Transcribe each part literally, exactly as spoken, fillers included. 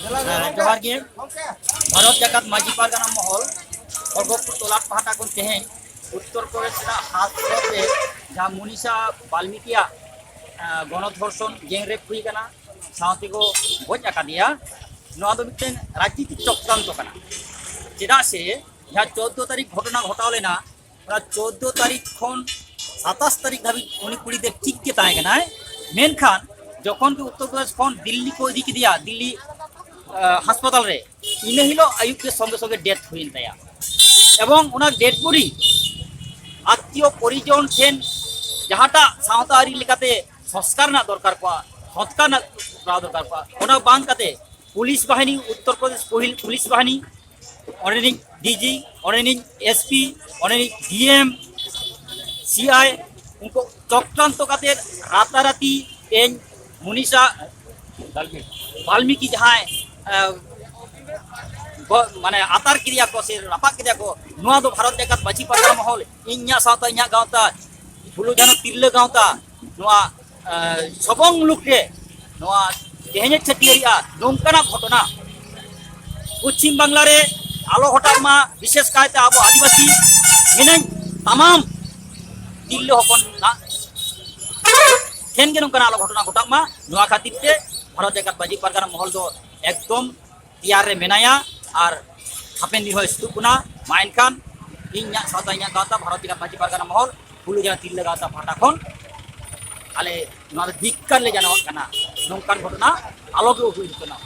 ᱦᱮᱸ, ᱡᱚᱦᱟᱨ ᱜᱮ᱾ ᱵᱷᱟᱨᱚᱛ ᱡᱟᱠᱟᱛ ᱢᱟᱹᱡᱷᱤ ᱯᱟᱨᱜᱟᱱᱟ ᱢᱚᱦᱚᱞ ᱠᱷᱚᱲᱜᱚᱯᱩᱨ ᱛᱚᱞᱟᱴ ᱯᱟᱦᱴᱟ ᱠᱷᱚᱱ ᱛᱮᱦᱮᱧ ᱩᱛᱛᱚᱨ ᱯᱨᱚᱫᱮᱥ ᱨᱮᱱᱟᱜ ᱦᱟᱛᱷᱨᱚᱥ ᱨᱮ ᱡᱟᱦᱟᱸ ᱢᱩᱱᱤᱥᱟ ᱵᱟᱞᱢᱤᱠᱤᱭᱟᱜ, ᱟᱸ, ᱜᱚᱱᱚᱫᱷᱚᱨᱥᱚᱱ, ᱜᱮᱝ ᱨᱮᱯ ᱦᱩᱭ ᱟᱠᱟᱱᱟ, ᱥᱟᱶᱛᱮ ᱠᱚ ᱜᱚᱡ ᱟᱠᱟᱫᱮᱭᱟ᱾ ᱱᱚᱣᱟ ᱫᱚ ᱢᱤᱫᱴᱮᱱ ᱨᱟᱡᱽᱱᱤᱛᱤᱠ ᱪᱚᱠᱨᱟᱱᱛᱚ ᱠᱟᱱᱟ᱾ ᱪᱮᱫᱟᱜ ᱥᱮ ᱡᱟᱦᱟᱸ ᱪᱳᱫᱽᱫᱳ ᱛᱟᱹᱨᱤᱠᱷ ᱜᱷᱚᱴᱚᱱᱟ ᱜᱷᱚᱴᱟᱣ ᱞᱮᱱᱟ, ᱚᱱᱟ ᱪᱳᱫᱽᱫᱳ ᱛᱟᱹᱨᱤᱠᱷ ᱠᱷᱚᱱ ᱥᱟᱛᱟᱥ ᱛᱟᱹᱨᱤᱠᱷ ᱫᱷᱟᱹᱵᱤᱡ ᱩᱱᱤ ᱠᱩᱲᱤ ᱜᱤᱫᱽᱨᱟᱹ ᱴᱷᱤᱠ ᱜᱮ ᱛᱟᱦᱮᱸ ᱠᱟᱱᱟᱭ᱾ ᱢᱮᱱᱠᱷᱟᱱ ᱡᱚᱠᱷᱚᱱ ᱜᱮ ᱩᱛᱛᱚᱨ ᱯᱨᱚᱫᱮᱥ ᱠᱷᱚᱱ ᱫᱤᱞᱞᱤ ᱠᱚ ᱤᱫᱤ ᱠᱮᱫᱮᱭᱟ, ᱫᱤᱞᱞᱤ, ᱟᱸ, ᱦᱟᱥᱯᱟᱛᱟᱞ ᱨᱮ, ᱤᱱᱟᱹ ᱦᱤᱞᱳᱜ ᱟᱹᱭᱩᱵ ᱜᱮ ᱥᱚᱸᱜᱮ ᱥᱚᱸᱜᱮ ᱰᱮᱛᱷ ᱦᱩᱭᱮᱱ ᱛᱟᱭᱟ᱾ ᱮᱵᱚᱝ ᱚᱱᱟ ᱰᱮᱰ ᱵᱚᱰᱤ ᱟᱛᱛᱤᱭᱚ ᱯᱚᱨᱤᱡᱚᱱ ᱴᱷᱮᱱ ᱡᱟᱦᱟᱸᱴᱟᱜ ᱥᱟᱶᱛᱟ ᱟᱹᱨᱤ ᱞᱮᱠᱟᱛᱮ ᱥᱚᱝᱥᱠᱟᱨ ᱨᱮᱱᱟᱜ ᱫᱚᱨᱠᱟᱨ ᱠᱚᱣᱟ, ᱥᱚᱝᱥᱠᱟᱨ ᱨᱮᱱᱟᱜ ᱠᱚᱨᱟᱣ ᱫᱚᱨᱠᱟᱨ ᱠᱚᱣᱟ, ᱚᱱᱟ ᱵᱟᱝ ᱠᱟᱛᱮ ᱯᱩᱞᱤᱥ ᱵᱟᱦᱤᱱᱤ, ᱩᱛᱛᱚᱨ ᱯᱨᱚᱫᱮᱥ ᱯᱩᱦᱤᱞ ᱯᱩᱞᱤᱥ ᱵᱟᱦᱤᱱᱤ, ᱚᱸᱰᱮᱱᱤᱡ ᱰᱤᱡᱤ, ᱚᱸᱰᱮᱱᱤᱡ ᱮᱥᱯᱤ, ᱚᱸᱰᱮᱱᱤᱡ ᱰᱤᱮᱢ, ᱥᱤᱟᱭ, ᱩᱱᱠᱩ ᱪᱚᱠᱨᱟᱱᱛᱚ ᱠᱟᱛᱮ ᱨᱟᱛᱟᱨᱟᱛᱤ ᱛᱮᱦᱮᱧ ᱢᱩᱱᱤᱥᱟ ᱵᱟᱞᱢᱤᱠᱤ ᱡᱟᱦᱟᱸᱭ, ᱟᱸ, ᱜᱚ-, ᱢᱟᱱᱮ ᱟᱛᱟᱨ ᱠᱮᱫᱮᱭᱟ ᱠᱚ ᱥᱮ ᱨᱟᱯᱟᱜ ᱠᱮᱫᱮᱭᱟ ᱠᱚ, ᱱᱚᱣᱟ ᱫᱚ ᱵᱷᱟᱨᱚᱛ ᱡᱟᱠᱟᱛ ᱢᱟᱹᱡᱷᱤ ᱯᱟᱨᱜᱟᱱᱟ ᱢᱚᱦᱚᱞ, ᱤᱧᱟᱹᱜ ᱥᱟᱶᱛᱟ ᱤᱧᱟᱹᱜ ᱜᱟᱶᱛᱟ, ᱯᱷᱩᱞᱳ ᱡᱷᱟᱱᱳ ᱛᱤᱨᱞᱟᱹ ᱜᱟᱶᱛᱟ, ᱱᱚᱣᱟ, ᱟᱸ, ᱥᱚᱵᱚᱝ ᱢᱩᱞᱩᱠ ᱨᱮ ᱱᱚᱣᱟ ᱛᱮᱦᱮᱧᱮ ᱪᱷᱟᱹᱴᱭᱟᱹᱨᱮᱜᱼᱟ᱾ ᱱᱚᱝᱠᱟᱱᱟᱜ ᱜᱷᱚᱴᱚᱱᱟ ᱯᱚᱪᱷᱤᱢ ᱵᱟᱝᱞᱟ ᱨᱮ ᱟᱞᱚ ᱜᱷᱚᱴᱟᱜ ᱢᱟ, ᱵᱤᱥᱮᱥ ᱠᱟᱭᱛᱮ ᱟᱵᱚ ᱟᱹᱫᱤᱵᱟᱹᱥᱤ ᱢᱮᱱᱟᱹᱧ ᱛᱟᱢᱟᱢ ᱛᱤᱨᱞᱟᱹ ᱦᱚᱯᱚᱱ ᱴᱷᱮᱱ ᱜᱮ ᱱᱚᱝᱠᱟᱱᱟᱜ ᱟᱞᱚ ᱜᱷᱚᱴᱚᱱᱟ ᱜᱷᱚᱴᱟᱜ ᱢᱟ᱾ ᱱᱚᱣᱟ ᱠᱷᱟᱹᱛᱤᱨ ᱛᱮ ᱵᱷᱟᱨᱚᱛ ᱡᱟᱠᱟᱛ ᱢᱟᱹᱡᱷᱤ ᱯᱟᱨᱜᱟᱱᱟ ᱢᱚᱦᱚᱞ ᱫᱚ ᱮᱠᱫᱚᱢ ᱛᱮᱭᱟᱨ ᱨᱮ ᱢᱮᱱᱟᱭᱟ ᱟᱨ ᱦᱟᱯᱮᱱ ᱫᱤᱱ ᱦᱚᱸᱭ ᱥᱩᱛᱩᱜ ᱠᱟᱱᱟ᱾ ᱢᱟ ᱮᱱᱠᱷᱟᱱ ᱤᱧᱟᱹᱜ ᱥᱟᱶᱛᱟ ᱤᱧᱟᱹᱜ ᱜᱟᱶᱛᱟ ᱵᱷᱟᱨᱚᱛ ᱡᱟᱠᱟᱛ ᱢᱟᱹᱡᱷᱤ ᱯᱟᱨᱜᱟᱱᱟ ᱢᱚᱦᱚᱞ ᱯᱷᱩᱞᱳ ᱡᱷᱟᱱᱳ ᱛᱤᱨᱞᱟᱹ ᱜᱟᱶᱛᱟ ᱯᱟᱦᱴᱟ ᱠᱷᱚᱱ ᱟᱞᱮ ᱱᱚᱣᱟ ᱫᱚ ᱫᱷᱤᱠᱠᱟᱨ ᱞᱮ ᱡᱟᱱᱟᱣᱟᱜ ᱠᱟᱱᱟ᱾ ᱱᱚᱝᱠᱟᱱ ᱜᱷᱚᱴᱚᱱᱟ ᱟᱞᱚ ᱜᱮ ᱦᱩᱭ ᱦᱚᱪᱚᱱᱟ᱾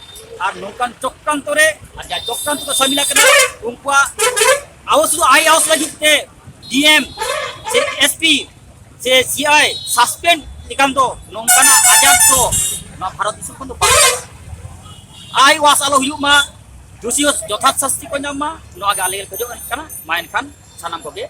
ᱟᱨ ᱱᱚᱝᱠᱟᱱ ᱪᱚᱠᱨᱟᱱᱛᱚ ᱨᱮ ᱟᱨ ᱡᱟᱦᱟᱸ ᱪᱚᱠᱨᱟᱱᱛᱚ ᱠᱚ ᱥᱟᱹᱢᱤᱞ ᱟᱠᱟᱱᱟ, ᱩᱱᱠᱩᱣᱟᱜ ᱟᱵᱚ ᱥᱩᱫᱷᱩ ᱟᱭ ᱟᱣᱥ ᱞᱟᱹᱜᱤᱫ ᱛᱮ ᱰᱤᱮᱢ ᱥᱮ ᱮᱥᱯᱤ ᱥᱮ ᱥᱤᱟᱭ ᱥᱟᱥᱯᱮᱱᱰ ᱞᱮᱠᱟᱱ ᱫᱚ ᱱᱚᱝᱠᱟᱱᱟᱜ ᱟᱡᱟᱨ ᱫᱚ ᱱᱚᱣᱟ ᱵᱷᱟᱨᱚᱛ ᱫᱤᱥᱚᱢ ᱠᱷᱚᱱ ᱫᱚ ᱵᱟᱝ ᱪᱟᱞᱟᱜᱼᱟ᱾ ᱟᱭ ᱣᱟᱥ ᱟᱞᱚ ᱦᱩᱭᱩᱜ ᱢᱟ, ᱫᱳᱥᱤ ᱦᱚᱸ ᱡᱚᱛᱷᱟᱛ ᱥᱟᱥᱛᱤ ᱠᱚ ᱧᱟᱢ ᱢᱟ, ᱱᱚᱣᱟ ᱜᱮ ᱟᱞᱮ ᱞᱮ ᱠᱷᱚᱡᱚᱜ ᱠᱟᱱᱟ᱾ ᱢᱟ ᱮᱱᱠᱷᱟᱱ ᱥᱟᱱᱟᱢ ᱠᱚᱜᱮ